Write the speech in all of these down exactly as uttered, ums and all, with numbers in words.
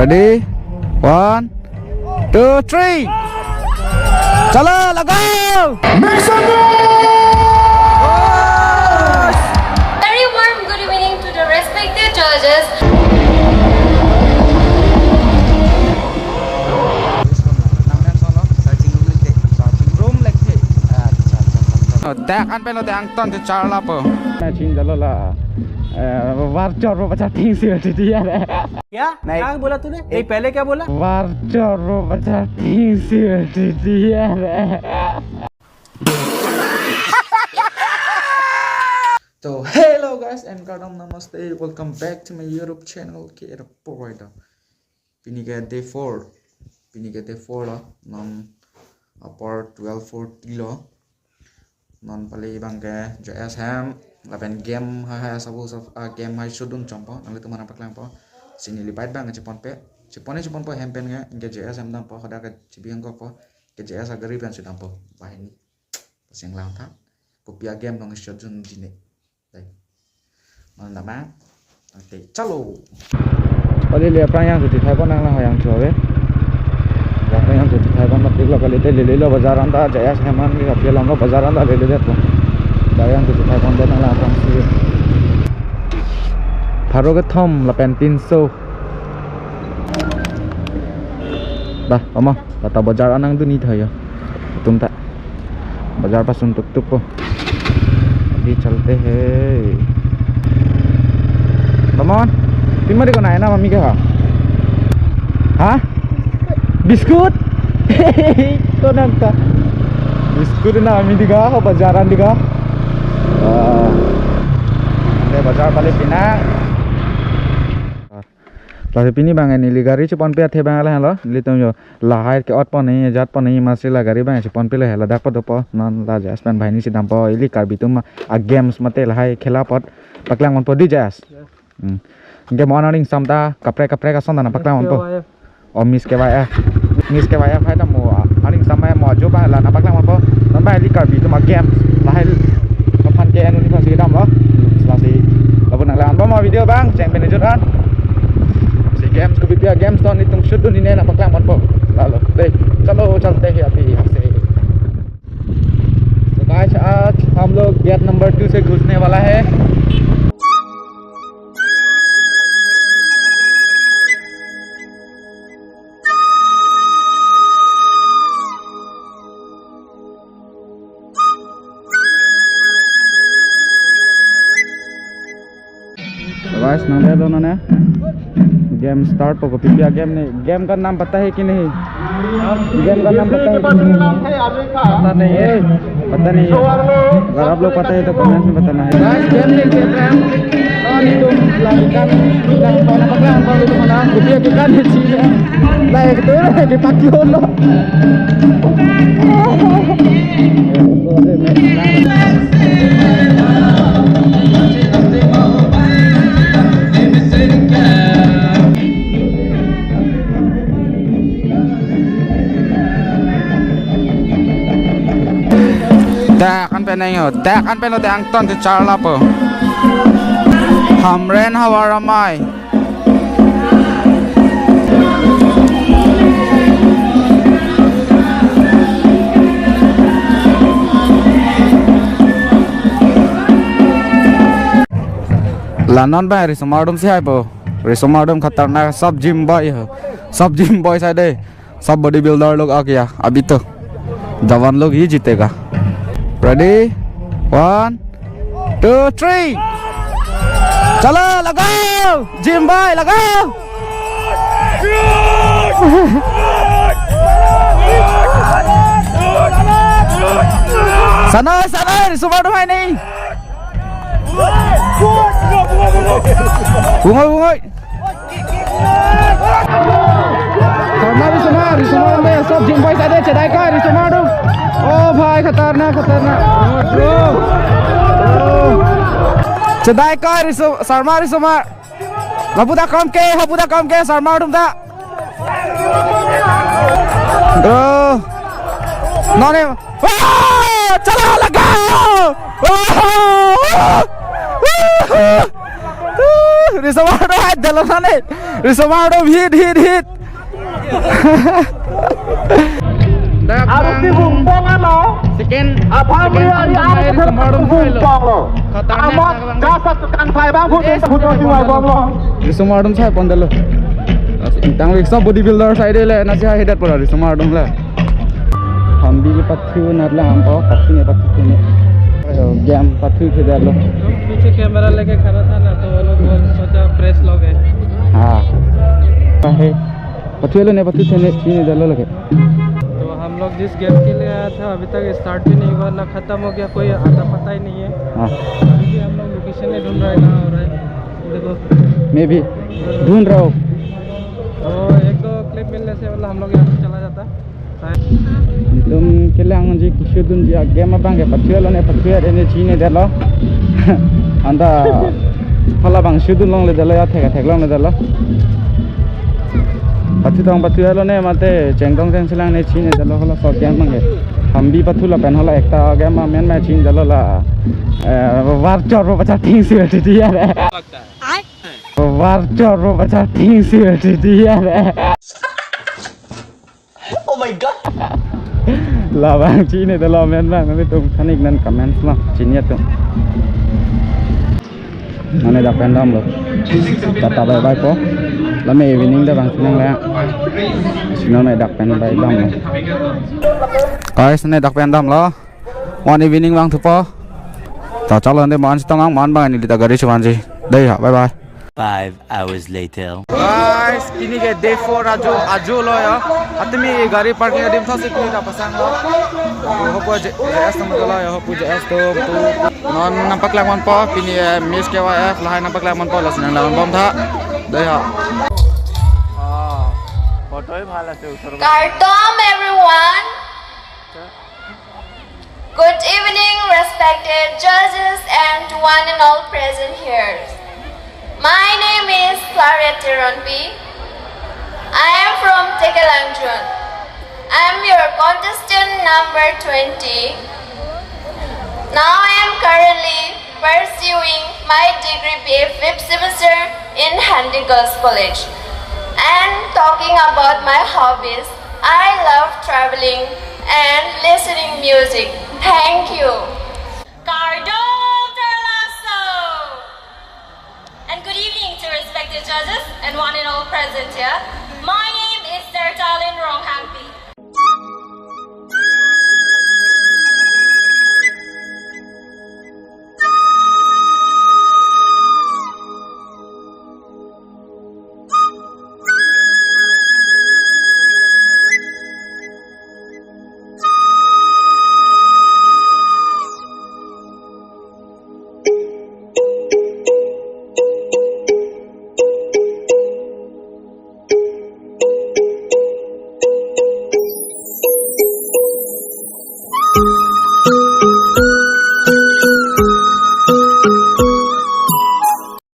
Ready? One, two, three. Chalo, lagao! Very warm good evening to the respected judges. Oh, dak an pen lo, dak angton te charla po. Na ching jalo la. Eh, var chor po pacha ting si ti ya. क्या? नहीं। क्या बोला तूने? नहीं, पहले क्या बोला? Var chor po pacha ting si ti ya. So, hello guys and kardom, namaste. Welcome back to my YouTube channel, K R Provider. Pini ke day four. Pini ke day four lo. Non apor twelve forty lo. Non pali abang ke J S hem lapen game hai hai asap asap, ah, game hai sudun chompo, nanglitum aphan nangpaklangpo. Si neli bike abang chepon pe, chepon e cheponpo hem pen ke, anke J S hem dampo, hadak ke chebi angkokpo, ke J S agari pen si dampo, banghini. Pasing lang tha, kopi a-game nong shot jun jine. Dai. Mana nama? Oke, chalo. Kali le aphrang yang suti thai pon nang la yang chove. Aphrang yang suti thai pon mati lo kali te lili lo bazar anta J S hem an ni kapi long lo bazar anta lili det lo. Aphrang yang suti thai pon det nang la aphrang si. Pharo kethom lapen tinso. Bah, omo, kata bazar anang duni thayo. Tum ta. Bazar pasun tuk tuk po. Abhi chalte hai. Bamon, pi mari ko nai na mami ke ha? Ha? Biscuit? Ko nang ta. Biscuit na mami diga, ho bazaran diga. Ah. Ante bazar balik pina. Lasi pini abang neli gari cheponpe athe abang lahelo, nelitum jo lahai ke-ot pon ni, jat pon ni, masi la gari abang cheponpe le ladak pa dopo, non la J S pen banghini si dampo, ili Karbi atum a-games mate lahai khela apot paklang ponpo di J S. Yes. Hmm. Anke mo aning sam ta kaprek kaprek ason ta nangpaklang ponpo. K Y F. Oh, Miss K Y F. Miss K Y F hai ta mo, ah, aning sam hai mo ajo abang la nangpaklang ponpo. Non abang ili Karbi atum a-games lahai aphan ke anu ni pasi dam lo. Lasi lapu nang lang po mo video abang, cheng pen jut an. Si games kopi a-games to nelitum shoot dun ni nangpaklang ponpo. Lalo, dei, chalo, chalte hai api, api. So guys, आज हम लोग gate number two से घुसने वाला है। So guys, nang lihat dong nana. Game start po, kopi a-game ni. Game ka naam pata hai ki nahi? Game ka naam pata hai ki nahi? पता नहीं है। पता नहीं है। अगर आप लोग पता है तो कमेंट्स में बताना है। Guys, game खेल खेल रहे हैं। और ये तो लड़का, लड़का, लड़का, लड़का, लड़का, कोई ये दुकान है, चीज है। लाइक तो है, ये पक्की हो लो। Dak an pen nang yo, dak an pen lo, dak angton te charla po. Hamren havar amei. La non abang risomar atum si hai po. Risomar atum khatarnak, sab gym boy ho. Sab gym boy sai dei. सब body builder लोग आ गया अभी तो। जवान लोग ही जीतेगा। Ready? One, two, three. चलो, लगाओ। जिम बॉय, लगाओ। Sanoi, sanoi, risomar atum hai ni. Bungoi, bungoi. Sarma risomar, risomar ante, sob gym boy sade, chedai kai, risomar atum. Oh bhai, khatarnak, khatarnak. Chedai kai, riso-, Sarma risomar. Lapu ta kom ke, hapu ta kom ke, Sarma atum ta. Bro. Non ne. Wah! Chala laga! Wah! Risomar atum hai dalo nane. Risomar atum hit, hit, hit. Dak Arung bang Bungpong ano? Second, Abang second Ria Ria Arung Bungpong lo. Bungpong lo. Khatarnak Amat bang. Kasat kan sai bang photo, photo si bang lo. Risomar atum sai pon dalo. Tang rickshaw bodybuilder sai de le, nasi hai hedat pura risomar atum le. Hambi le pathu nat la ampo, pathu ne pathu ne. Ayo, game pathu ke dalo. हम पीछे कैमरा लेके खड़ा था ना, तो वो लोग बहुत सोचा प्रेस लोग है। हाँ। Pathu lo ne, pathu ne, chini dalo lake. तो हम लोग जिस गेम के लिए आया था, अभी तक स्टार्ट भी नहीं हुआ, ना खत्म हो गया, कोई आता पता ही नहीं है। हाँ। अभी भी हम लोग लोकेशन नहीं ढूंढ रहे, कहाँ हो रहा है। देखो। मैं भी ढूंढ रहा हूँ। तो एक दो क्लिप मिलने से, मतलब, हम लोग यहाँ से चला जाता। Itum kelang ji, keshoot dunji agame abang ke pathu lo ne, pathu ne, chini dalo. Anta hala abang shoot dun longle dalo, ya thek thek longle dalo. Pathu tong pathu lo ne, mate chengtong chengselang ne chini dalo, hala short game abang ke. Hambi pathu lapen hala ekta game amen ma chini dalo la. Eh, var chor ro pacha ting si ti ya re. Var chor ro pacha ting si ti ya re. Oh my God. Labang chini dalo amen abang, kami tum thanik nan comments lo, chini atum. Mane dak pen damlo. Tata bye bye po. Lame evening dak bang chinang le. Sino me dak pen bye damlo. Guys, ne dak pen damlo. One evening vangthupo. Ta chalo ande man sitong ang man bang neli ta gari si vanji. Dei ha, bye bye. Five hours later. Guys, pini ke day four ajo, ajo lo ya. Atumi gari parking adim thasi pini ta pasang lo. Hopu J-, J S atum dolo ya, hopu J S atum tu. Non nangpaklang ponpo, pini, eh, Miss K Y F lahai nangpaklang ponpo, lasi nanglang ponbom tha. Dei ha. Ah, photo hi bhal ase, usor. Kardom, everyone. Good evening, respected judges and one and all present here. My name is Claret Teronpi. I am from Tekelangjun. I am your contestant number twenty. Now I am currently pursuing my degree B A fifth semester in Handy Girls College. And talking about my hobbies, I love traveling and listening music. Thank you. Kardom Tarlaso! And good evening to respected judges and one and all present here. My name is Sertalin Ronghangpi.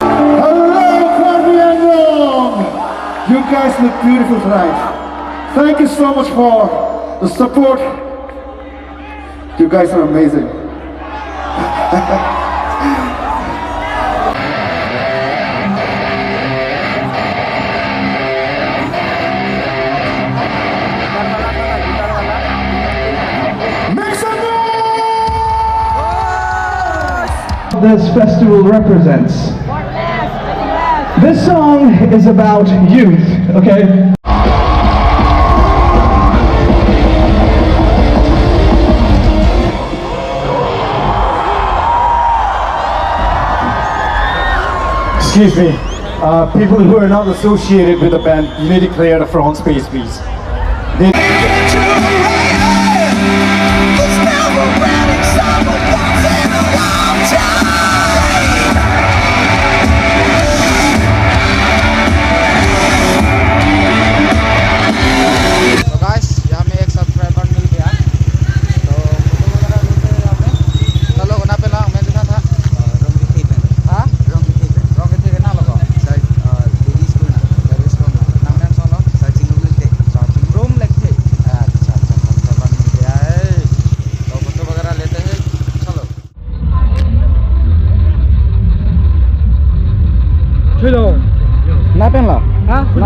Hello, Karbi Anglong. You guys look beautiful tonight. Thank you so much for the support. You guys are amazing. Make some noise! This festival represents. This song is about youth, okay? Excuse me. Uh, people who are not associated with the band, you may declare the front space, please. They तो गाइस, यहाँ में एक सब्सक्राइबर मिल गया। तो फोटो वगैरह लेते हैं यहाँ पे। चलो, कोना पे लाओ, मैं दिखा था। Rong Kithi pen. Ha? Rong Kithi pen. Rong Kithi ke na logo? Sir, uh, Devi School na. Devi School na. Nang nang solo? Searching room lekte. Searching room lekte.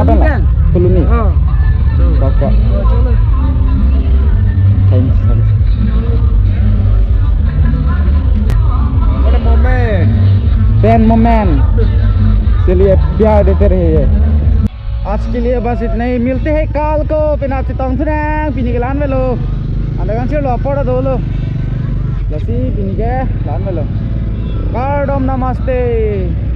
Colony. Colony. Oh. Kok, kok. Oh, chalo. Thanks, thanks. What a moment. Fan moment. चलिए, प्यार देते रहिए। आज के लिए बस इतना ही, मिलते हैं कल को। Penap chetongthu nang, pini ke la-an avelo. Anta kangsirlo apor ta dolo. Lasi pini ke la-an avelo. Kardom, namaste.